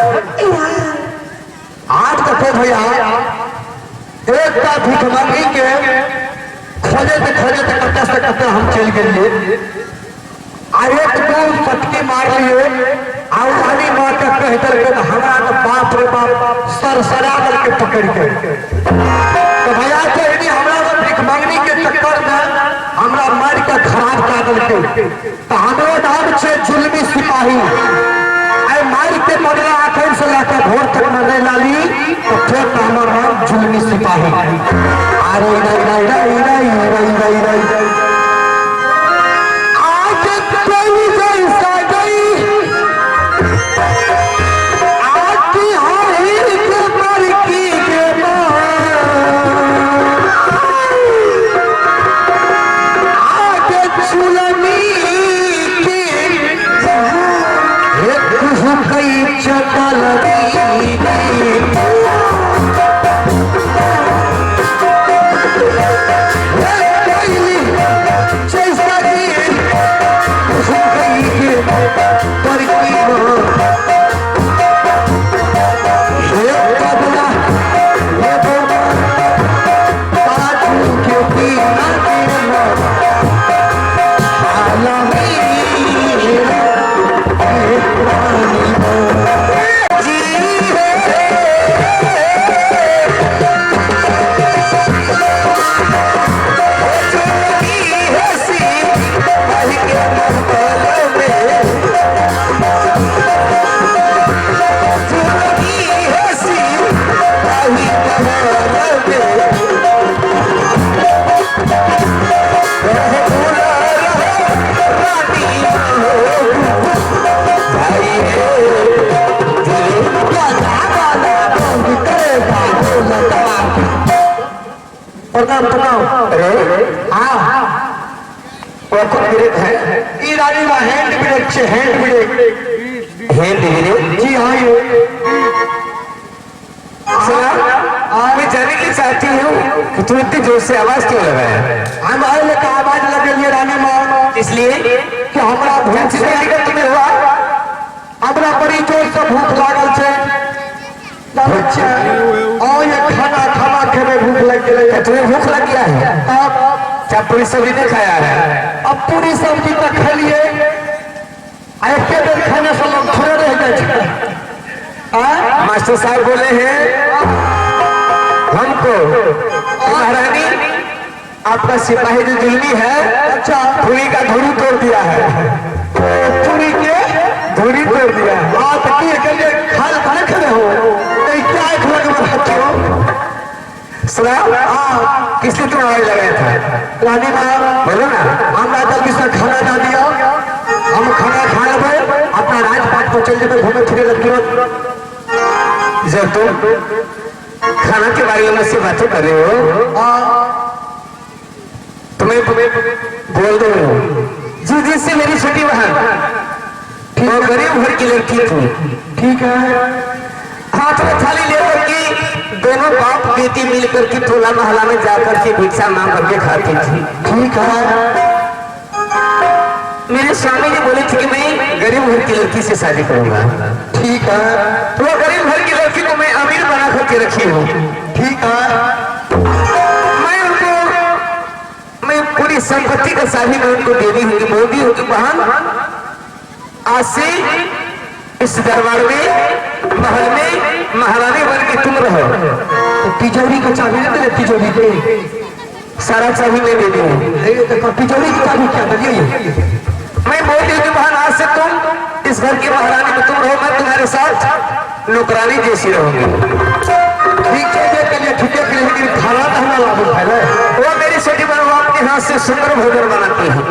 आज देखो भैया एकटा भिखमंगी के खोजैत खोजैत कतऽ से कतऽ हम चलि गेलियै आ एक दू पटकी मारलियै आ ओ रानी माँ के कहि देलकै तऽ हमरा तऽ बाप रे बाप सरसरा देलकै पकड़ि के। तऽ भैया कहनी हमरा तऽ भिखमंगनी के चक्कर में हमरा मारि के खराब कए देलकै। तऽ हमरो नाम छै जुलमी सिपाही। आइ मारि के बदला अखन से लऽ के भोर तक में नहि लाली तऽ फेर तऽ हमर नाम जुलमी सिपाही। अरे रई रई रई रई रई रई रई रई आज कोई जैसा गई आज हरी के मर की के आगे चुलनी के एक हुकई चटल प्रणाम प्रणाम। अरे हाँ वो कौन ब्रेक है? ई रानी बा हैंड ब्रेक छे, हैंड ब्रेक। Hand brake? जी हाँ ये। सुना, मैं जानने के चाहती हूँ कि तुम इतनी जोर से आवाज क्यों लगाया? हम आए लेके आवाज लगेलिए रानी माँ। इसलिए कि हमरा भूख किस तरीके का तुम्हें हुआ? हमरा बड़ी जोर से भूख लागल छे। जानै छियै? और ये खाना खाना खेबे भूख लग गेलै। तुम्हें भूख लग गया है? तब क्या पूरी सब्जी नहीं खाया है? अब पूरी सब्जी तो खेलिए, आ एके बेर खाने से लोग थोड़े रह जाइ छै। आँय? मास्टर साहब बोले हैं हमको महारानी आपका सिपाही जो जुलमी है, अच्छा, पूरी का धुरी तोड़ दिया है। पूरी के धुरी तोड़ दिया है। हाँ तो की के लिए खाल खाने खेले हो तो क्या एक लग में हो? सुना, हाँ। किसने तुम आवाज लगाया था? रानी माँ बोलो ना। हमरा जल्दी से खाना दे दियो, हम खाना खा लेबै, अपना राजपाट पर चल जेबै घूमे फिरे लग तुरंत। जब तुम खाना के बारे में मुझसे बातें कर रहे हो, हाँ। तुम्हें बोल दो, जिस दिन से मेरी छोटी बहन वो गरीब घर की लड़की थी, ठीक है, हाथ में थाली लेकर के दोनों बाप बेटी मिलकर के टोला मोहल्ला में जाकर के भिक्षा मांग करके खाती थी। ठीक है। मेरे स्वामी जी बोले थे कि मैं गरीब घर की लड़की से शादी करूंगा। ठीक है। तो वो गरीब घर की लड़की को मैं अमीर बना करके रखी हूँ। ठीक है। मैं उनको मैं पूरी संपत्ति का चाबी मैं उनको दे दी हूँ, बोल दी हूँ कि बहन आज से इस दरबार में महल में महारानी बन के तुम रहो। तो तिजोरी के चाबी नहीं दे, तिजोरी के सारा चाबी मैं दे दी हूँ। देखो तिजोरी की चाबी क्या दिए? मैं बोल दी हूँ कि बहन आज से तुम इस घर की महारानी में तुम रहो, मैं तुम्हारे साथ नौकरानी जैसी रहूंगी। ठीक है, ये के लिए ठीक है, लेकिन खाना तो हमरा लाबू खाए। वो मेरी छोटी बहन वो अपने हाथ से सुंदर भोजन बनाती है,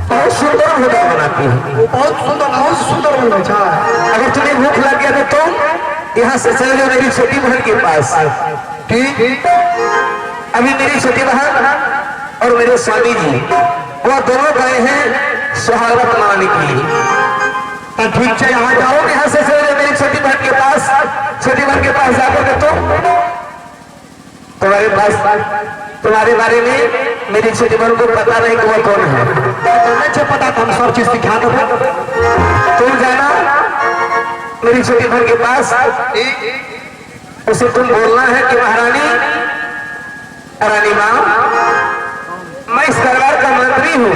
बहुत सुंदर भोजन बनाती है। वो बहुत सुंदर, बहुत सुंदर बनै छै। अगर तुम्हें भूख लग गया तो तुम यहाँ से चले जाओ मेरी छोटी बहन के पास। ठीक। अभी मेरी छोटी बहन और मेरे स्वामी जी वो दोनों गए हैं सुहागरात मनाने के लिए। तो ठीक है, यहाँ जाओ। तुम यहाँ से चले जाओ मेरी छोटी बहन के पास। छोटी बहन के पास जाकर के तुम तुम्हारे पास तुम्हारे बारे में मेरी छोटी बहन को पता नहीं कि वो कौन है। नहीं पता तो हम सब चीज सिखा देबै। तुम जाना मेरी छोटी बहन के पास, उसे तुम बोलना है कि महारानी, रानी माँ, मैं इस दरबार का मंत्री हूँ।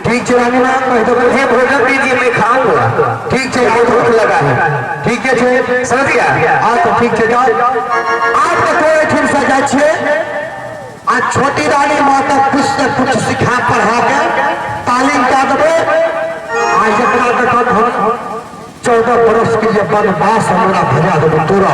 ठीक छै रानी माँ, कहि देबै। मुझे भोजन दीजिए, मैं खाऊंगा। ठीक छै। मुझे भूख लगा है। ठीके छै। समझ गया? हाँ तऽ ठीक छै, जाउ। आब तऽ कोइ एहिठाम से जाइ छियै आ छोटी रानी माँ के कुछ से कुछ सिखा पढ़ा के तालीम दए देबै आ जकरा देखब हम 14 बरस के लिए वनवास हमरा भेजा देबै तोरा।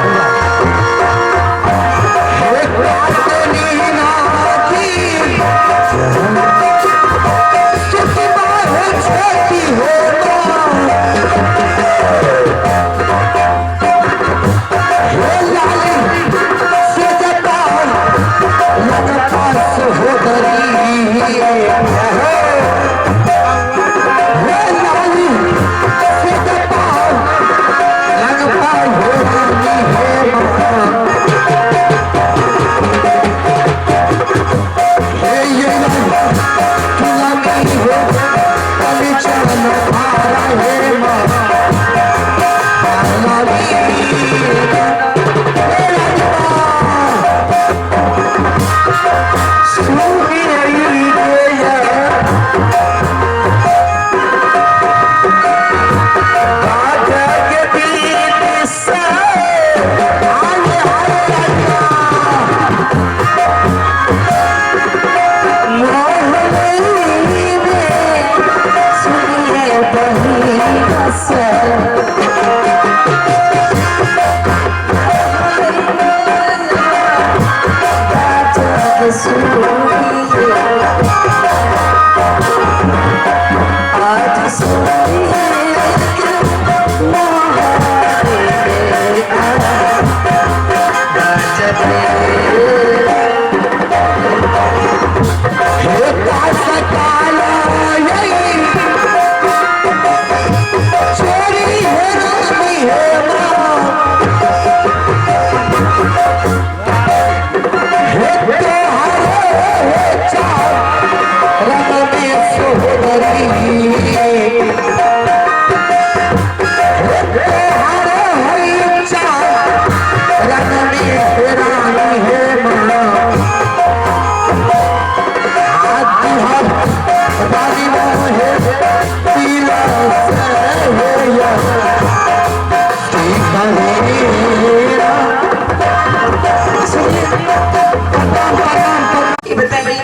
ये बताइए,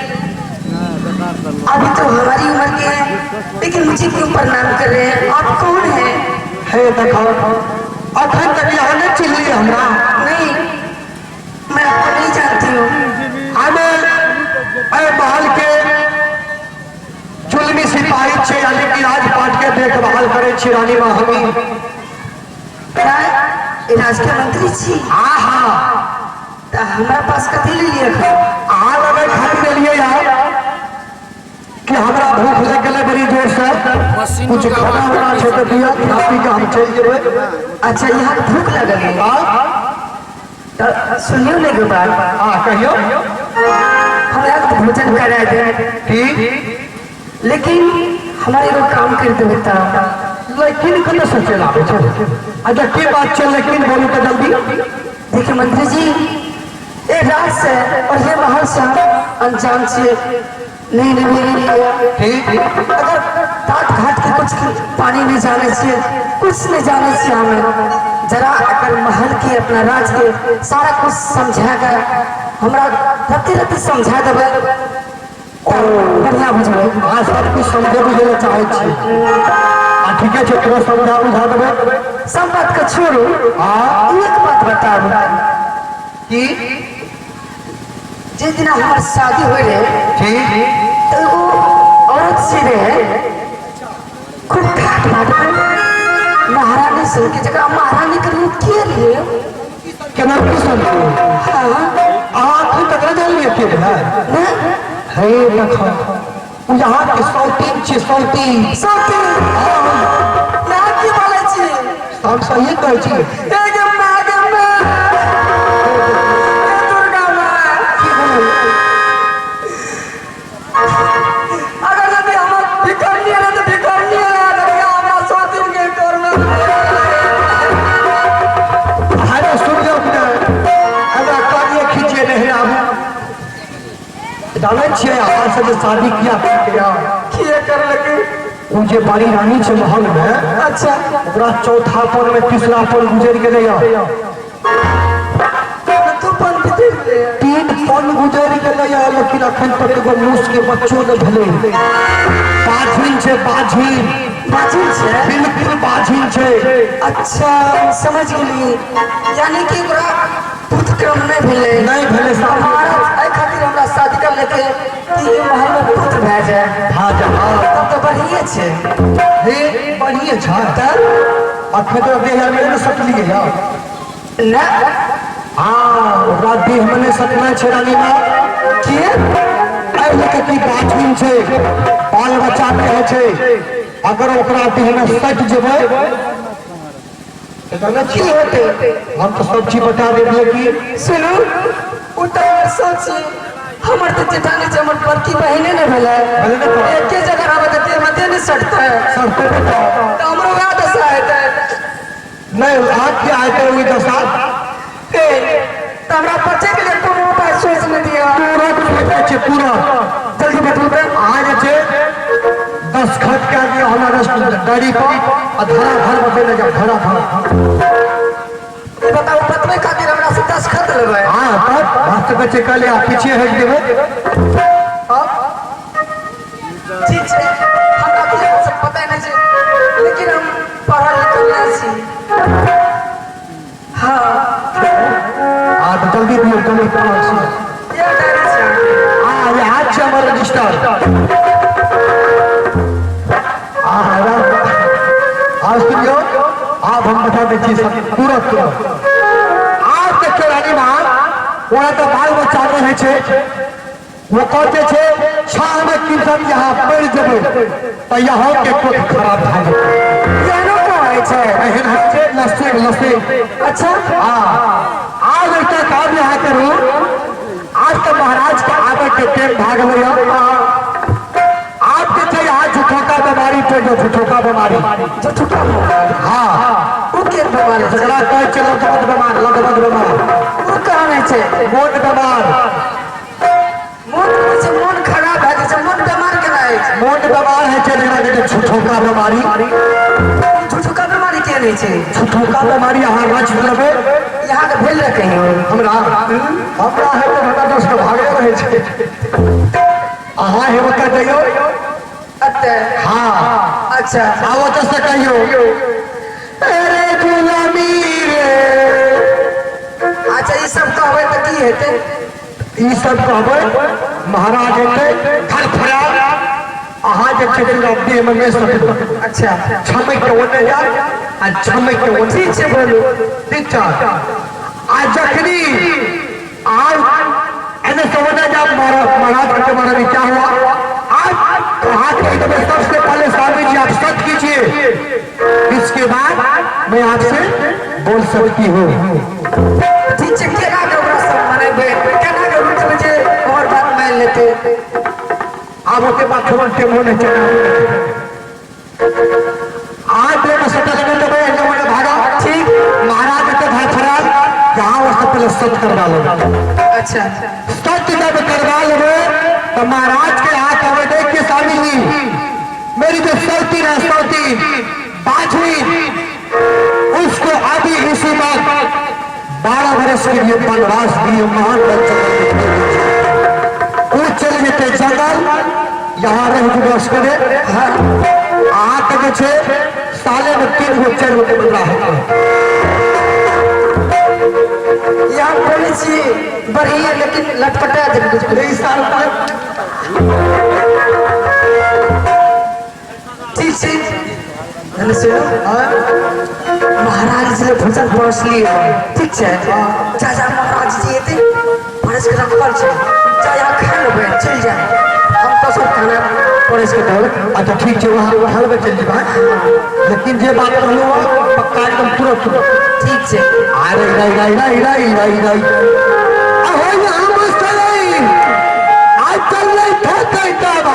अभी तो हमारी उम्र के हैं, लेकिन मुझे क्यों प्रणाम कर रहे हैं? आप कौन हैं? हे देखो, अखन तक यहाँ नहीं चिल्ली हमरा। नहीं, मैं आपको नहीं जानती हूँ। हम एहि महल के जुलमी सिपाही छियै, यानी कि राजपाट के देखभाल करै छी रानी माँ हमी। राज के मंत्री छी? हाँ हाँ। तो हमरा पास कथी ले लिए? अहाँ लगे खातिर एलियै यार कि हमरा भूख लग गेलै बड़ी जोर से, कुछ खाना उना छै तऽ दिअ, खा पी के हम चलि जेबै। अच्छा, यहाँ भूख लगल है? हाँ। तो सुनियो ने एगो बात। हाँ, कहियो। हमरा के भोजन करा दे। ठीक। लेकिन हमारे एगो काम कर देबै तऽ। लेकिन कतऽ से चलि आबै छै? अच्छा, की बात छै लेकिन, बोलू तऽ जल्दी। देखिए मंत्री जी, ये राज से और ये महल से हम अनजान छे, नहीं नहीं नहीं। ठीक। अगर तात घाट के कुछ पानी नहीं जाने छे, कुछ नहीं जाने छे हमें। जरा अगर महल के अपना राज के सारा कुछ समझा कर हमरा रत्ती रत्ती समझा देबै बढ़िया बुझबै। अहाँ सब कुछ समझे बुझे लए चाहै छी? आ ठीके छै, तोरा समझा बुझा देबै। सब बात के छोड़ू। हाँ। एक बात बताबू। की? जिस दिन हमार शादी हुई रहे, ठीक। तो वो औरत से रहे खूब ठाट बाट में महारानी सुन के जगह महारानी के रूप किए लिए। केना की सुनतै? हाँ। अहाँ अखन तक नहि जानलियै के भेलै? ना। हे देखो, ओ यहाँ के सौतीन छै, सौतीन। सौतीन? यहाँ की बोलै छी? हम सही कहै छी। ए गे माँ, गे माँ, ए दुर्गा माँ, अगर यदि हमर भिखरनी है तो भिखरनी है, अगर हमरा सौतीन के तोर में। जानै छियै अहाँ से जे शादी किया केलकै? किया करलकै? ओ जे बड़ी रानी छै महल में। अच्छा। ओकरा चौथा पन में तीसरा पन गुजरि गेलै। तू पन बितरि गेलै? तीन पन गुजरि गेलै, लेकिन अखन तक एगो मूस के बच्चो नहि भेलै। बाझिन छै, बाझिन। बाझिन छै? बिल्कुल बाझिन छै। अच्छा, समझ गेलियै, यानी कि ओकरा पुत्र क्रम नहि भेलै। नहि भेलै शादी। महाराज एहि खातिर हमरा शादी कर लेके कि ई महल में पुत्र भए जाए। भए जाए, हाँ। तब तऽ बढ़िए छै। हे, बढ़िए छै। तऽ अखन तऽ देह में नहि सटलियै यऽ? नहि। हाँ, ओकरा देह में नहि सटना छै रानी माँ। के? एहि लऽ कऽ कि बाझिन छै, बाल बच्चा नहि होइ छै। अगर ओकरा देह में सटि जेबै तऽ की हेतै? हम तऽ सब चीज बता देलियै कि। सुनू, ओ तऽ हमर सोची, हमर तऽ जेठानी छै, हमर बड़की बहिने ने भेलै। भेलै ने तऽ? एके जगह रहबै तऽ देह में देह नहि सटतै? सटतै ने तऽ। तऽ हमरो वएह दशा हेतै। नहि, अहाँ किया हेतै ओहि दशा? ए, तऽ हमरा बचैके लिए कोनो उपाय सोचि नहि दिअ। तुरंत सोचै छै, तुरंत। जल्दी बतबू तऽ। अहाँ जे छै दस्तखत कए दिअ हमरा डायरी पर आ धराधर बतेने जाउ, धराधर। ई बताउ, बतबै खातिर हमरा से दस्तखत लेबै? हाँ, तब भऽ सकै छै कहले आ पीछे हटि जेबै। ठीक छै, हमरा तऽ इहो सब पता नहि छै, लेकिन हम पढ़ल लिखल नहि छी। हाँ। हाँ, तऽ जल्दी दियौ, जल्दी। इएह डायरी छै। हाँ, ये हाथ छै हमर रजिस्टर। हाँ हाँ, आज सुनियौ, आब हम बता दै छी सब तुरंत तुरंत। आब देखियौ रानी माँ, ओना तऽ बाल बच्चा नहि होइ छै। वो कहते छै छाह में किसन यहाँ पड़ि जेबै तऽ यहाँ के कोख खराब भए जेतै। एहनो कहै छै? एहन होइ छै, लस्सी लस्सी। अच्छा। हाँ, आज एकटा काम यहाँ करू। आज तऽ महाराज के आबे के टाइम भए गेलै। आप जे छै यहाँ झूठोका बीमारी पे जो झूठोका बीमारी। जो छुटा? हाँ। ओ के बीमारी छै? जकरा कहै छै लगभग बीमार, लगभग बीमार। ओ कहाँ नहि छै? मोट बीमार। मोन होइ छै, मोन खराब भए जाइ छै, मोन बीमार केना होइ छै? मोट बीमार होइ छै, जकरा कहै छै झूठोका बीमारी। झुठुका बीमारी के नहि छै? झूठोका बीमारी अहाँ रच लेबै। यहाँ के भेल रहै कहियो? हमरा हमरा है तऽ हमरा दस के भागले रहै छै। अहाँ हेबो तऽ जइयौ। अते? हाँ। अच्छा। आब ओतऽ से कहियौ, अरे गुलामी रे। अच्छा, ई सब कहबै तऽ की हेतै? ई सब कहबै, महाराज एतै फरफरा, अहाँ जे छै पूरा देह में नहि सकबै। अच्छा। छमक के ओने जाय आ छमक के ओने। ठीक छै, बोलू। ठीक छै। आ जखनी आज एने से ओने जाब, महाराज के बारे में क्या हुआ, आज हाथ में देबै, सबसे पहले स्वामी जी आप सच कीजिए, इसके बाद मैं आपसे बोल सकती हूँ। ठीक छै, केना के ओकरा सब मनेबै? केना के रुकबै जे हमर बात मानि लेतै? आब ओते बात छोड़ो, टेमो नहीं चला। आज देह में सटल नहीं देबै, एने ओने भागा। ठीक। महाराज के भाई फरार जहाँ वो सब पहले सच करवा लो। अच्छा। सच जब करवा लेबे तो महाराज के हाथ हमें देख के, स्वामी जी मेरी जो सौती है, सौती बाजवी, उसको अभी इसी वक्त 12 बरस के लिए वनवास दिए, महान बन वो चल जेते जंगल, यहाँ रह जेबै असगरे। अहाँके जे छै साले में 3 गो 4 गो मुद्रा हेतै। यहाँ बोलै छी बढ़िया, लेकिन लटपटा देब कुछ। ई साल तक। ठीक छै। धन सुनू, महाराज जी ले भोजन परोसलियै, ठीक छै? जा जा, महाराज जी एतै, परस के रखल छै। जा, यहाँ खा लेबै, चलि जाए, हम तो सब खाना परस के देब। अच्छा, ठीक छै, वहाँ हलवे चलि जेबै, लेकिन जे बात कहलहुँ पक्का एकदम तुरंत तुरंत। ठीक छै। अरे राई राई राई राई राई राई, अहो यहाँ मस्त रही, आज चल रही ठोकै तब।